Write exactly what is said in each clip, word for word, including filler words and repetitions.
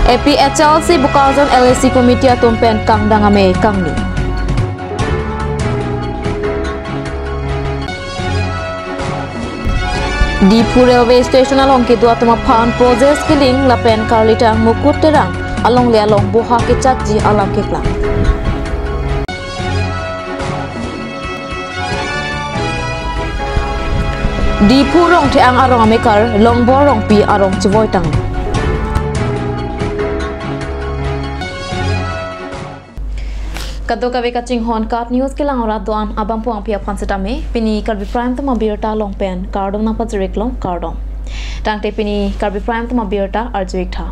A P H L C Bokajan L A C Committee atum pen kangdang amei kangni. Diphu Railway Station along kedo atum aphan Poses Killing lapen Karlitang Mukut Terang alongle along boha kechatji alam keklang. Diphu Rongtheang arong amekar Longbor Rongpi arong chevoi tang. Kadokave kachinghon KAT News kelang ora do-an abangphu-angpi aphan setame, pini Karbi Prime Time abirta along pen kardom nangpachiriklo, kardom. Tangte pini Karbi Prime Time abirta arju-ik tha.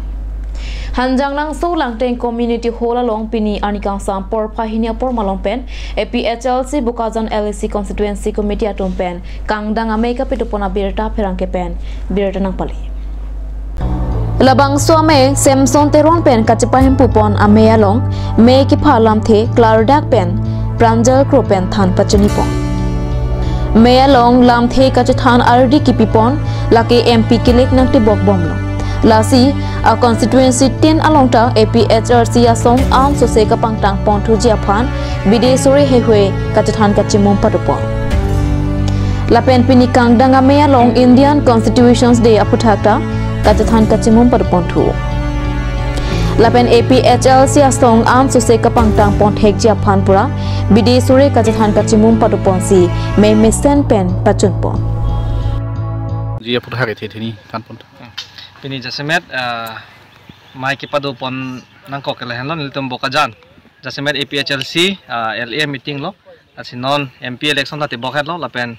Hanjanglangso Langteng Community Hall along pini arni kangsam porphai hini apor malom pen A P H L C Bokajan L A C Constituency Committee atum pen kangdang amei kapidopon abirta pherangke pen birta nangpali. Labangso amei Samson Teron pen kachepahimpupon amei along mei kepha lamthe klardak pen Pranjal Kro pen than pachinipon. Mei along lamthe kachethan ardi kipipon lake M P kilik nangtibok bomlo. Lasi a constituency tin along ta A P H L C asong an sose kapangtang ponthuji aphan bidi sore heihui kachethan kachimum padopon. Lapen pini kangdang amei along Indian Constitutions Day aphuthak ta kachethan kachimum padoponthu. Lapen A P H L C asong an sose kapangtang ponthekji aphan pura bidi sore kachethan kachimum padoponsi mei mesen pen pachunpon. Ji aphuthak ethe theni thanpon. Pini jasemet, ah, mei kepadopon nangkok ke lahenlo, nelitum Bokajan jasemet A P H L C, ah, L A meeting lo. Lasi non M P election ta tibok hetlo lapen,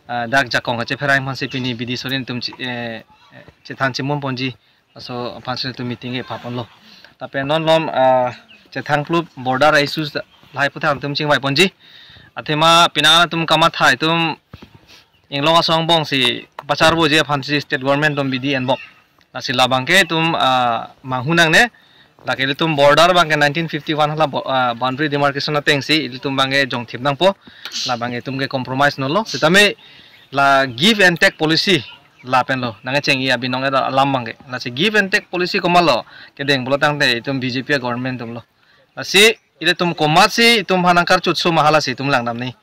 ah, dak jakong kachepherang aphansi pini bidi sore nelitum chi-, eh, eh, chethan chimum ponji. Laso aphansi nelitum meeting ke phaponlo. Lapen non lom, ah, chethang plup border issues lahai aphuthak nelitum chingvai ponji. Athema pini nelitum kamatha itum inglong asong bongsi pacharboji aphansi state government atum bidi enbok. Lasi labangke itum, ah, manghu nangne, lake ilitum border abangke nineteen fifty-one hala bo-, ah, boundary demarcation atengsi ilitum abangke jongthip nangpo, labangke itum ke compromise nolo. Setame la give and take policy lapen lo nangkecheng-i abinong eda alam abangke. Lasi give and take policy komatlo kedeng pulo tangte itum B J P government atumlo. Lasi ilitum komatsi itum aphan nangkarchutso ma halasi itum langdamnei.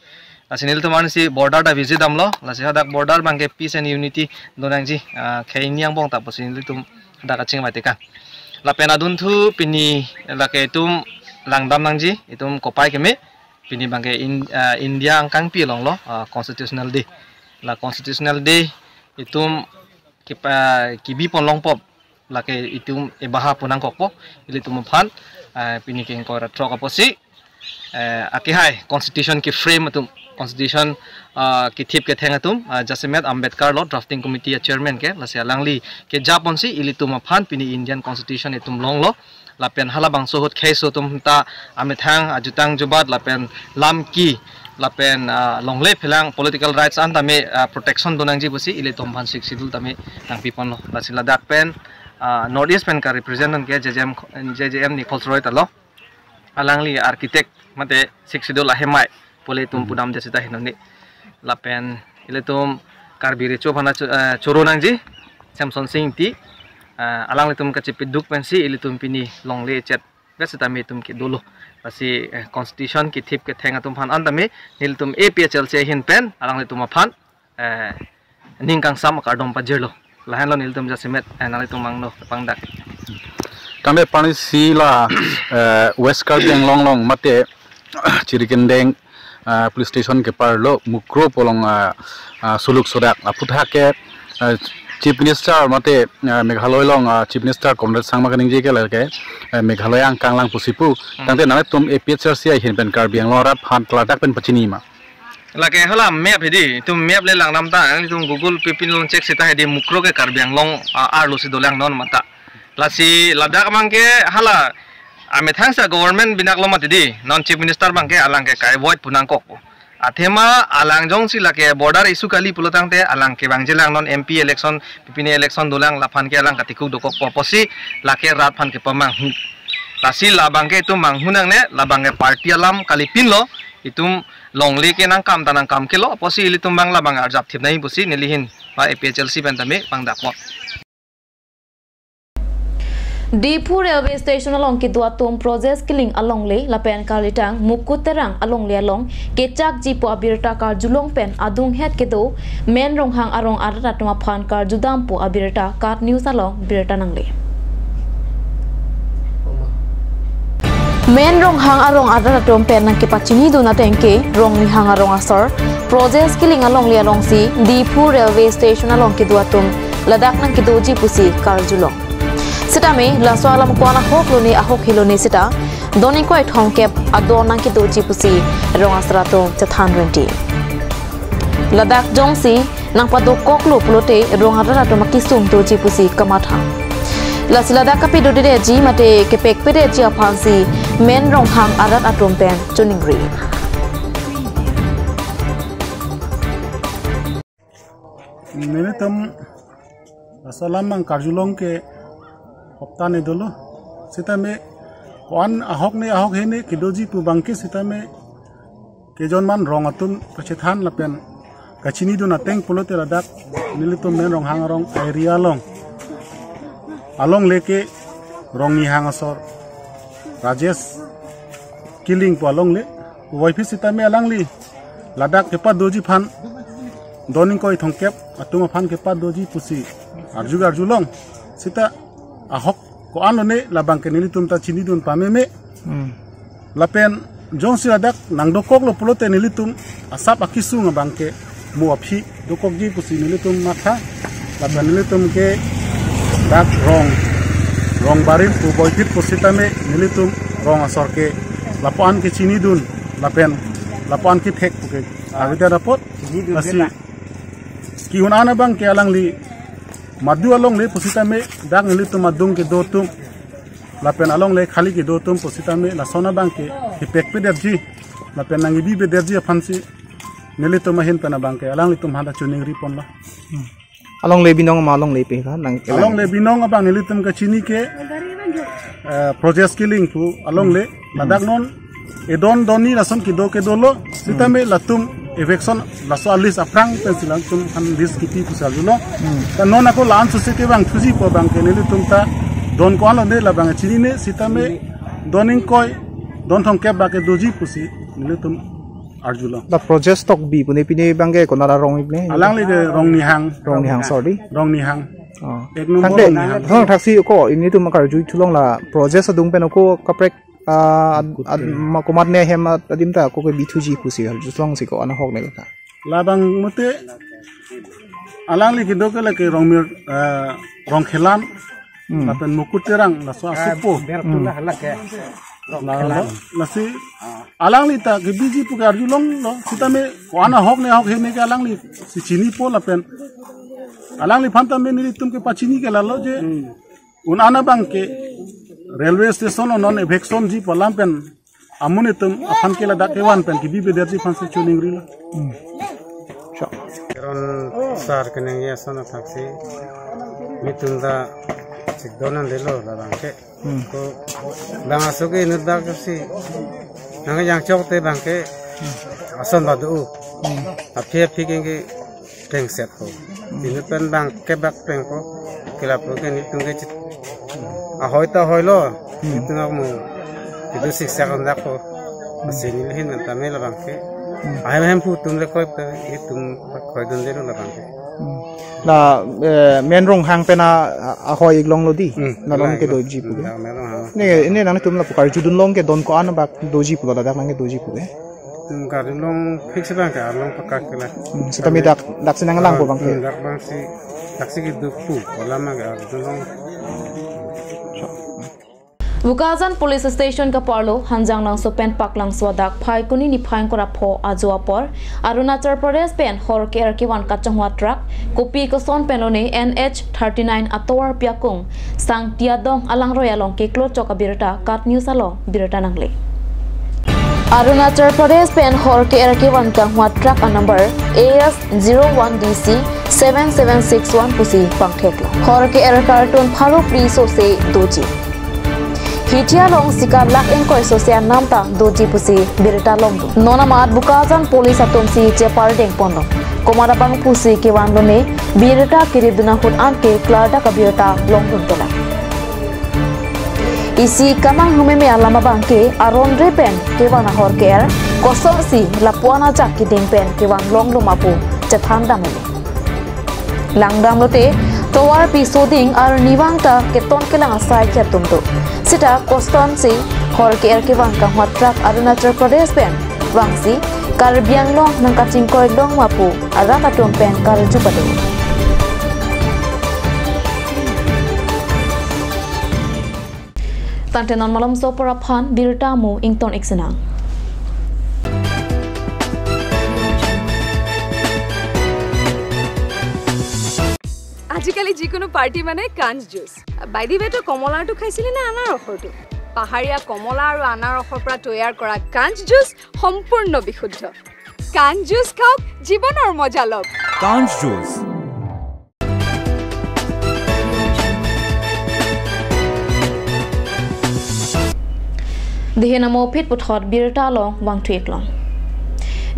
Lasi nelitum ansi border ta visit damlo. Lasi hadak border abangke peace and unity donangji, ah, khei ni angbong ta pusi nelitum hadak kachingvai tekang. Lapen adunthu pini lake itum langdam nangji, itum kopai keme, pini abangke in, ah, India angkangpi alonglo, ah, Constitutional Day. La Constitutional Day itum kipa, kibipon longpo, lake itum ebaha pu nangkokpo, ilitum aphan, eh, pini ke ingkoi ra throk apotsi, eh, akehai constitution ke-frame atum, constitution, ah, kethip ketheng atum, ah, jasemet Ambedkar lo drafting committee a-chairman ke, lasi alangli kejaponsi ilitum aphan pini Indian Constitution itum longlo, lapen halabangso ahut kheiso atum ta amethang ajutang jubat lapen lamki lapen, ah, longle phelang political rights an tame, ah, protection donangji pusi ilitum aphan Sixth Schedule tame nangpiponlo. Lasi ladak pen, ah, North East pen ka-represent an ke J J M, J J M Nichols Roy ta lo. Alangli architect mate Sixth Schedule ahemai pu ilitum pudamde seta hinone. Lapen ilitum Karbi Recho aphan cho-, eh, choro nangji, Samson Sing Ingti, eh, alanglitum kachepeduk pensi ilitum pini longle chet vet setame itum ke dolo. Lasi, eh, constitution kethip ketheng atum aphan an tame nelitum A P H L C ahin pen alanglitum aphan, eh, ning kangsam akardom pajirlo. Lahenlo nelitum jasemet, eh, nanglitum angno pangdak. Tangte pini si la, eh, West Karbi Anglong along mate Jirikindeng, ah, police station kepar lo Mukroh pu along, ah, ah, suluk sodak aphuthak ke, ah, Chief Minister mate, ah, Meghalaya along, ah, Chief Minister Conrad Sangma kaningje ke lake, eh, Meghalaya angkang lang pusi pu. Hmm. Tangte nanglitum A P H L C ahin pen Karbi Anglong arat aphan klardak pen pachini ma? Lake hala map hedi, itum map le langdam ta, itum Google pipin along check seta hedi Mukroh ke Karbi Anglong, ah, arlo si dolang non mata. Lasi ladak abangke hala amethang sa government binak lo mati di, non Chief Minister abangke alang ke kai-avoid pu nangkokpo. Athema alang jongsi lake border issue kali pulo tangte alang kevangji lang non M P election, pipine election dolang laphan ke alang katikuk dokokpo pusi lake rat aphan kepamanghu. Lasi labangke itum manghu nangne, labangke party alam kalipin lo, itum longle ke nangkam ta nangkam ke lo pusi ilitum abang labang arjap thip nai pusi nelihin ba A P H L C pen tame pangdakpo. Diphu Railway Station along kedo atum Project Killing alongle lapen Karlitang Mukut Terang alongle along kechakji pu abirta karjulong pen adunghet kedo Men Ronghang arong arat atum aphan karjudam pu abirta KAT News along birta nangle. Men Ronghang arong arat atum pen nangkepachinidun ateng ke Rongnihang arong asor Project Killing alongle alongsi Diphu Railway Station along kedo atum ladak nangkedoji pusi karjulong. Sitame laso alam ko-an ahok lone ahok helone sita don ingkoi thomkep adon nangkedoji pusi rong asar atum chethan renti. Ladak jongsi nangpadokoklo pulote rong arat atum akesung doji pusi kamatha. Lasi ladak kapedodedetji mate kepekpedetji aphansi Men Ronghang arat atum pen choningri. Nelitum laso alam abang karjulong ke hopta ne dolo. Sitame ko-an ahok ne ahok hene kedoji pu abangke sitame kejon man rong atum kachethan lapen kachinidun ateng pulote ladak nelitum Men Ronghang arong area along alongle ke Rongnihang asor Rajesh Killing pu alongle. Puvoiphit sitame alangli ladak kepadoji aphan don ingkoi thomkep atum aphan kepadoji pusi arju arjulong. Sita ahok ko-an lone labangke nelitum ta chinidun pameme. Hmm. Lapen jongsi ladak nangdokoklo pulote nelitum asap akesung abangke mo aphi dokokji pusi nelitum matha. Lapen nelitum ke dak rong, rong barim puvoiphit pusitame nelitum rong asor ke lapu-an kechinidun lapen lapu-an kethek puke. Avida dapot. Chinidun lasi ke ta. Ke-un an abangke alangli madu alongle pusitame dak nelitum adung kedo atum lapen alongle khali kedo atum pusitame lason abangke kepekpedetji lapen nangkebibedetji aphansi nelitum ahin pen abangke alanglitum aphanta choningri ponlo. Hmm. Alongle binong ma alongle pe ka nang kelang? Alongle binong abang nelitum kachini ke, eh, Project Killing pu alongle. Hmm. Ladak non edon donni lason kedo kedolo. Hmm. Sitame latum eviction laso a-list aphrang pensi latum aphan list kipi pusi arjulo. Hmm. Ta non ako la-an suse kevangthuji pu abangke nelitum ta don ko-an lone labang chinine sitame don ingkoi don thomkep abangke doji pusi nelitum arjulo. La Project Tokbi pune pine abangke konat arong ipne? Alangli ke Rongnihang. Rongnihang, sorry. Rongnihang. Oh. Ek number tangte, Rongnihang. Thong thaksi ko nelitum akarju thulong la Project adung pen ko kaprek, ah, ad-, ad-, ma komatne ahem ad-, adim ta ko kebithuji pusi arju thulongsi ko-an ahok ne laka. Labang mute alangli kedo ke lake Rongmir, eh, Rongkhelan. Hmm. Lapen Mukut Terang laso asopo. Ah, ber tu lah, hmm, lah ke. Lalo, lasi alangli ta kebiji pu ke arjulonglo. Sitame ko-an ahok ne ahok hene ke alanglisi chinipo lapen alangliphan tame nelitum kepachini ke lalo je. Hmm. Un an abangke railway station non evictionji pu alam pen amonit atum aphan ke ladak kevan pen kebibedetji aphansi choningrilo. Hmm. Sure. Ron sar keneng ya sana thaksi nelitum ta chikdon an delo labangke. Hmm. Ko bang aso ke inut bak si nang yang chok te abangke ason badu. Hmm. Aphi aphi ke plengset ko. Inut pen abangke bak pleng ko. Ke lapu ke nelitum ke chit. Ahoi ta hoilo. Hmm. Nelitum ak mo. Itu siksa kondak ko. Masi nelihin mentame labangke. Hmm. Ahem hem pu atum le koi pe nelitum koi dun delo labangke. Hmm. La, eh, Men Ronghang pen a, a, ahoi ik longlo di. Hmm. La non kedoji pu. Hmm, la Men Ronghang. Ne, ne nangtum lapu karjudun long ke don ko-an bak doji pulo ladak nangkedoji pu ke. Tum karjulong fix abangke along pakak ke la. Hmm, sitame dak, daksi nanglangpo abangke. Hmm, dak abangsi, daksi kedo pu, alam abangke karjulong. Bokajan Police Station kaparlo Hanjanglangso pen Paklangso adak Phaikuni niphai ingkoi ra pho ajo apor Arunachal Pradesh pen hor ke-er kevan kachonghu a-truck kopi koson pen lone N H thirty-nine atovar pi akung Sangti adong alangroi along keklo chok abirta KAT News along birta nangle. Arunachal Pradesh pen hor ke-er kevan kanghu a-truck a-number A S zero one D C seven seven six one pusi pangtheklo. Hor ke-er kartun pharo phli sose doji. Hithi along sikar lakh ingkoi sose anam ta doji pusi birta longdun. Non amat Bokajan Police atumsi chepardeng ponlo. Komat abang pusi kevan lone birta kirip dun ahut anke klardak abirta longdun tela. Isi kamanghu meme alam abangke aron re pen kevang ahor ke-er kosonsi lapuan ajak keding pen kevang longlo ma pu chethan dam meme. Langdam lote tovar piso ding arnivang ta keton kelang asai ke atum do. Seta kosonsi hor ke-er kevang kanghwa truck Arunachal Pradesh pen vangsi Karbi Anglong nangkachingkoi long ma pu arat atum pen karju pado. Tangte non malomso apor aphan birta mo ington ik sinang. আজিকালি যিকোনো পাৰ্টি মানে কাঞ্চ juice. By the ৱে, তই কমলাৰটো খাইছিলি নে আনাৰসৰটো? পাহাৰীয়া কমলা আৰু আনাৰসৰ পৰা তৈয়াৰ কৰা কাঞ্চ জুচ সম্পূৰ্ণ বিশুদ্ধ। কাঞ্চ জুচ খাওক, জীৱনৰ মজা লওক। কাঞ্চ juice. Dihe namo phit puthot birta along vangthu ik long.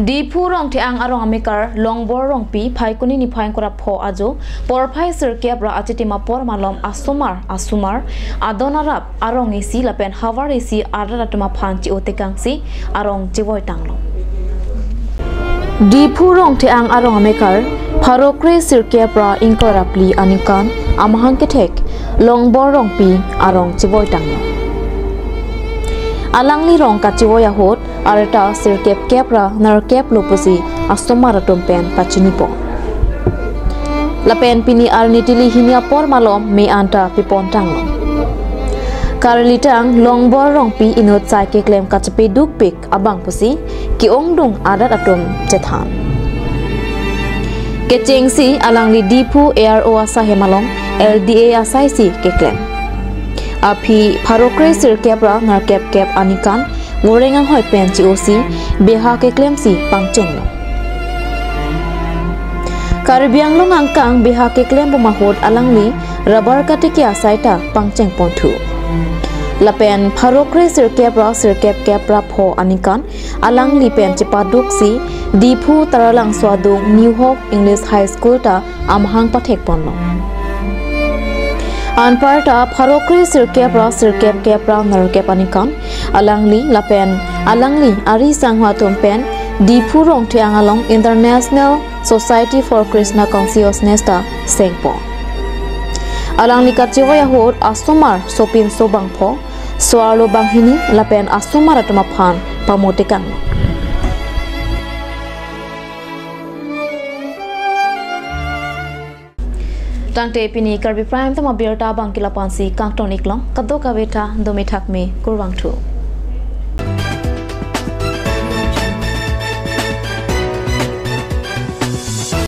Diphu Rongtheang arong amekar Longbor Rongpi Phaikuni niphai ingkoi ra pho ajo porphai sirkep ra achitim apor malom asomar asomar adon arap arong isi lapen havar isi arat atum aphan chi-o tekangsi arong chevoi tanglo. Diphu Rongtheang arong amekar pharo kre sirkep ra ingkoi ra phli aningkan amahang kethek Longbor Rongpi arong chevoi tanglo. Alangli rong kachevoi ahut arta sirkep kep ra nerkep lo pusi asomar atum pen pachinipo. Lapen pini arni tili hini apor malom me anta pipon tanglo. Karlitang Longbor Rongpi inut sai keklem kachepaduk pik abang pusi ke-ongdung arat atum chethan. Kechengsi alangli Diphu A R O asai hem along L D A asai si keklem. Aphi pharo kre sirkep ra nerkep kep aningkan voreng anghoi pen chi-o si beha keklemsi pangchenglo. Karbi Anglong angkang beha keklem bom ahut alangli rubber katiki asai ta pangcheng ponthu. Lapen pharo kre sirkep ra sirkep kep ra pho aningkan alangli pen chepaduksi Diphu Taralangso adung New Hope English High School ta amahang pathek ponlo. Anparta pharo kre sirkep ra sirkep kep ra nerkep aningkan alangli lapen alangli ari sangho atum pen Diphu Rongtheang along International Society for Krishna Consciousness ta sengpo. Alangli kachevoi ahut asomar sopinso bangpho, so-arlo banghini lapen asomar atum aphan pamotekang. Tangte pini Karbi Prime Time abirta abangke la-an si kangton ik long, kadokave ta dome thakme kurvangthu.